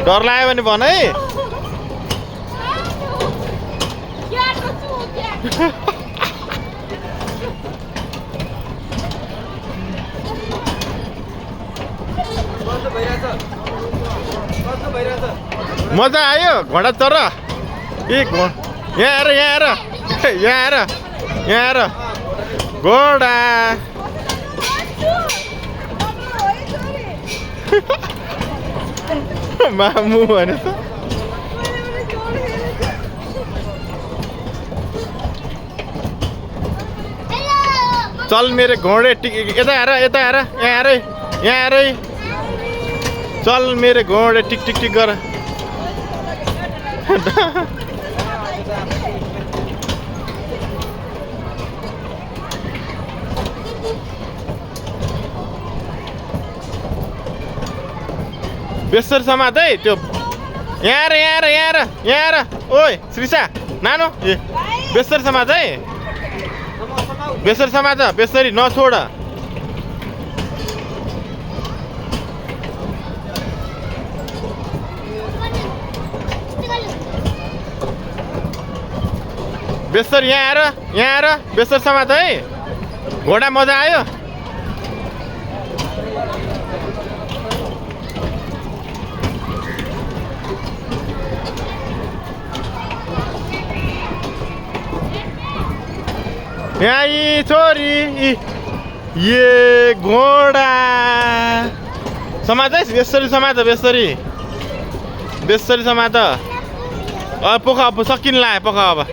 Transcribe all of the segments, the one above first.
डर लाग्यो भने भन है। मजा आयो घोडा चढ। यहाँ आएर घोडा मामु भने चल मेरे घोडे यता आएर यहाँ आएर चल मेरे घोडे टिक टिक टिक गर। बेसर समात है त्यो। यहाँ आएर ओइ श्रीसा नानो बेसर समात है। बेसर समात बेसरी नछोड। बेसर यहाँ आएर बेसर समात है। घोडा मजा आयो। यहाँ यी छोरी ये घोडा समात है। बेसरी समात बेसरी समात। अब पोख अब सकिन लाग्यो। पोख अब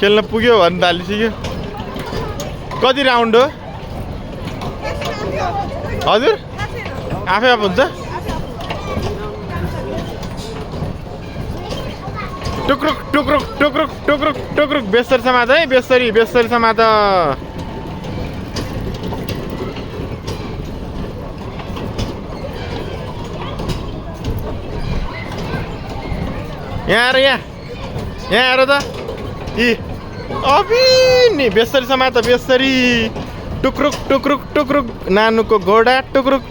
खेल्न पुग्यो भने थालिसक्यो। कति राउन्ड हो हजुर? आफै आफ हुन्छ। टुक्रुक टुक्रुक टुक्रुक टुक्रुक टुक्रुक बेसरी समात है। बेसरी समात। यहाँ आएर त नि बेसरी समात बेसरी टुक्रुक टुक्रुक टुक्रुक नानुको घोडा टुक्रुक।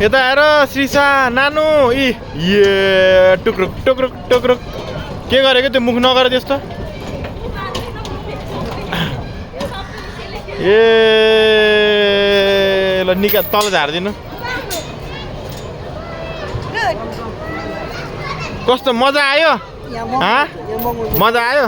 यता आएर श्रीसा नानु ये टुक्रुक टुक्रुक टुक्रुक। के गरेको त्यो मुख नगर त्यस्तो। ए ल निका तल झारिदिनु। कस्तो मजा आयो? मजा आयो?